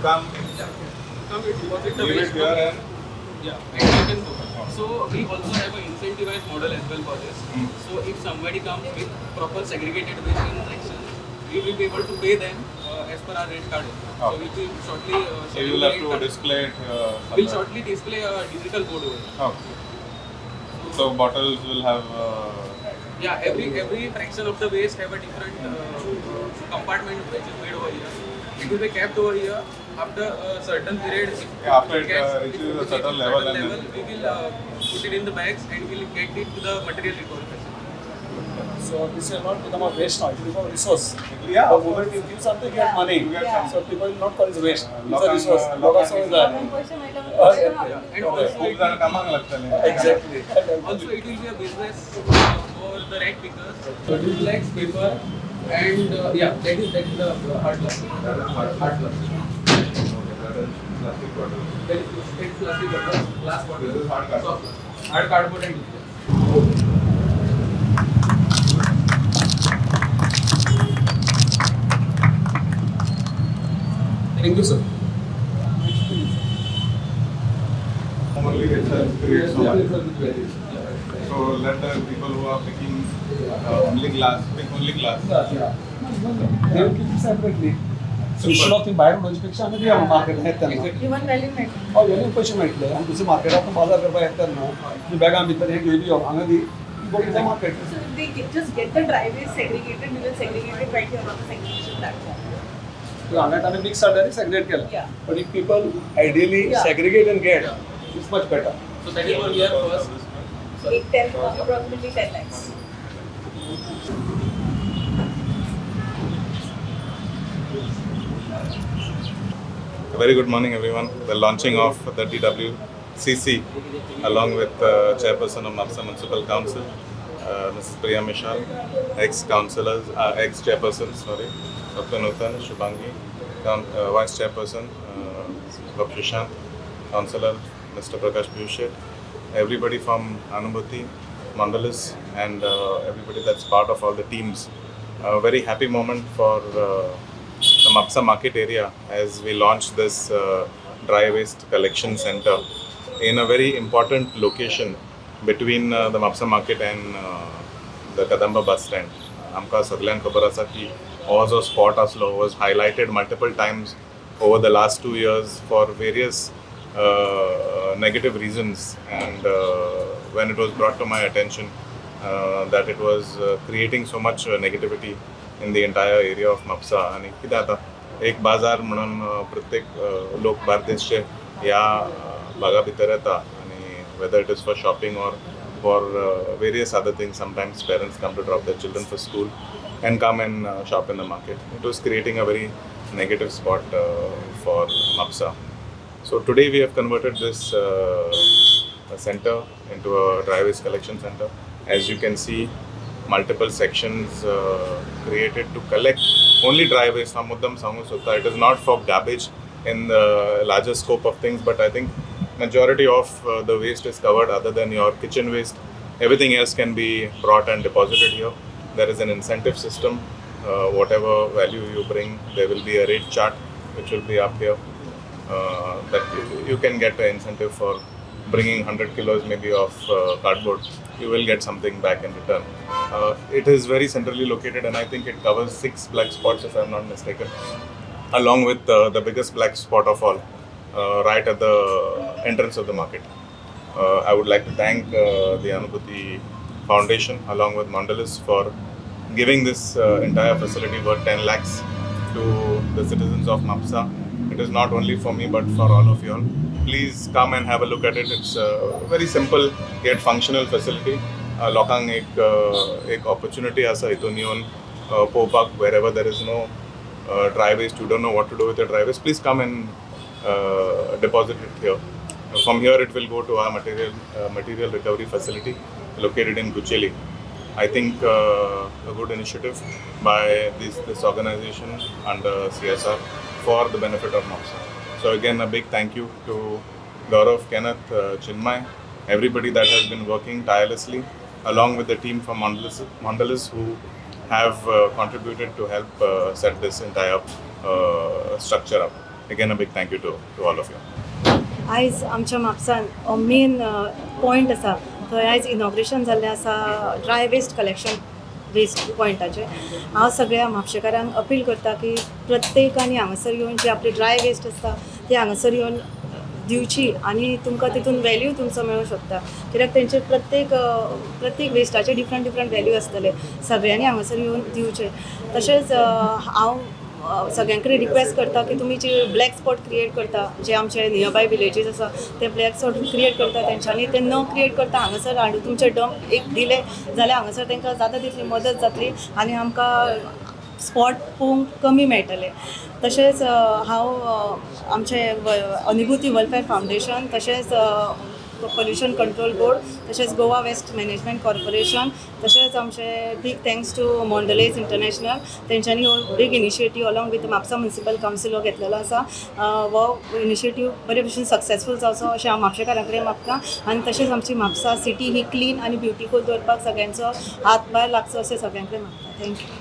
come, Come, you deposit the leave it waste. here and Yeah, and you can go. So we also have an incentivized model as well for this. So if somebody comes with proper segregated waste in sections, we will be able to pay them as per our rate card. So we will shortly. So you will have to display it We'll somewhere. shortly display a digital board over here. Okay. So bottles will have Yeah, every fraction of the waste have a different compartment which is made over here. It will be kept over here after a certain period. If Yeah, after it, gets- reaches if a it certain reaches level and then- we will put it in the bags and we'll get it to the material recovery facility. So this will not become a waste now, it will become a resource. Yeah, The of moment you give something, you get money. You get Yeah. something. So people will not call it waste. It's a लोकांक- resource. लोकांक लोकांक समजता. लोकांक पैसे मेळटा म्हणून And also, खूप it, जाण कामाक लागतले. Exactly. also it will be a business for the rag pickers. So duplex paper and yeah, that is the hard plastic. Hard plastic. Okay, that is plastic bottles. That is it's plastic bottle, glass bottle, This is hard cardboard. soft plastic. Hard cardboard and duplex. Thank you, sir. Only itself creates so much. So let the people who are picking only glass pick only glass. They will keep it separately. So instead of ती भायर उडोवचे पेक्षा आमी दिया मार्केटात येता तेन्ना. Even value मेळटा. हय व्हॅल्यू पयशे मेळटले आनी दुसरे मार्केटात बाजार करपाक येता तेन्ना ती बॅगां भितर हें घेवन यो हांगा दी go to the market. So if they just get the dry waste segregated, we will segregate it right here on the segregation platform. हांगा आमी मिक्स हाडले आनी सेग्रीगेट केला. Yeah. But if people ideally Yeah. Segregate and get, it's much better. So that is what we are first. Sorry. Eight, 10, approximately 10 lakhs. A very good morning, everyone. The launching of the DWCC, along with Chairperson of Mapsa Municipal Council, Mrs. Priya Mishal, ex-councillors, ex-chairperson, sorry, Dr. Nutan Shubhangi, Vice Chairperson, Dr. Shant, Councillor Mr. Prakash Piyush, everybody from Anubhuti, Mandalis, and everybody that's part of all the teams. A very happy moment for the Mapsa market area as we launch this dry waste collection center in a very important location between the Mapsa market and the Kadamba bus stand. आमकां सगल्यांक खबर आसा की हो जो spot आसलो was highlighted multiple times over the last 2 years for various negative reasons, and when it was brought to my attention that it was creating so much negativity in the entire area of Mapsa. आनी कितें जाता, एक बाजार म्हणून प्रत्येक लोक बार्देसचे ह्या भागा भितर येता आनी whether it is for shopping or for various other things, sometimes parents come to drop their children for school and come and shop in the market. It was creating a very negative spot for Mapsa. So today we have converted this center into a dry waste collection center. As you can see, multiple sections created to collect only dry waste. हांव मुद्दम सांगूंक सोदता, it is not for garbage in the larger scope of things, but I think majority of the waste is covered other than your kitchen waste. Everything else can be brought and deposited here. There is an incentive system. Whatever value you bring, there will be a rate chart which will be up here, that you can get an incentive for bringing 100 kilos maybe of cardboard. You will get something back in return. It is very centrally located, and I think it covers 6 black spots, if I'm not mistaken, along with the biggest black spot of all, right at the entrance of the market. I would like to thank the Anubhuti Foundation along with Mondelez for giving this entire facility worth 10 lakhs to the citizens of Mapsa. It is not only for me but for all of you all. Please come and have a look at it. It's a very simple yet functional facility. लोकांक एक एक opportunity आसा हितून येवन पळोवपाक, wherever there is no dry waste, you don't know what to do with the dry waste, please come and deposit it here. From here it will go to our material recovery facility located in Kucheli. I think a good initiative by this organization under CSR for the benefit of Mapsa. So again, a big thank you to Gaurav, Kenneth, Chinmay, everybody that has been working tirelessly along with the team from Mondelez who have contributed to help set this entire structure up. Again, a big thank you to all of you. आयज आमच्या म्हापसान main point आसा थंय आयज inauguration जाल्लें आसा dry waste collection waste पॉयंटाचें. हांव सगळ्या म्हापशेकारांक appeal करता की प्रत्येकान हांगासर येवन जी आपली ड्राय वेस्ट आसता ती हांगासर येवन दिवची आनी तुमकां तितून वेल्यू तुमचो मेळूंक शकता, कित्याक तेंचे प्रत्येक वेस्टाचे डिफरंट डिफरंट वेल्यू आसतले. सगळ्यांनी हांगासर येवन दिवचें. तशेंच हांव सगळ्यां कडेन रिक्वेस्ट करता की तुमी जी ब्लॅक स्पॉट क्रिएट करता, जे आमचे नियरबाय विलेजीस आसा ते ब्लॅक स्पॉट क्रिएट करता, तेंच्यांनी ते न क्रिएट करता हांगासर हाडून तुमचे डंप एक दिले जाल्यार हांगासर तांकां जाता तितली मदत जातली आनी आमकां स्पॉट पळोवंक कमी मेळटले. तशेंच हांव आमचे अनुभूती वेलफेअर फावंडेशन, तशेंच पोल्युशन कंट्रोल बोर्ड, तशेंच गोवा वेस्ट मॅनेजमेंट कॉर्पोरेशन, तशेंच आमचे big thanks to Mondelez International, तेंच्यांनी हो big initiative along with Mapusa Municipal Council हो घेतलेलो आसा. हो इनिशिएटीव बरे भशेन सक्सेसफूल जावचो अशें हांव म्हापशेकारां कडेन मागता आनी तशेंच आमची म्हापसा सिटी ही क्लीन आनी ब्युटिफूल दवरपाक सगळ्यांचो हातभार लागचो अशें सगळ्यां कडेन मागता. Thank you.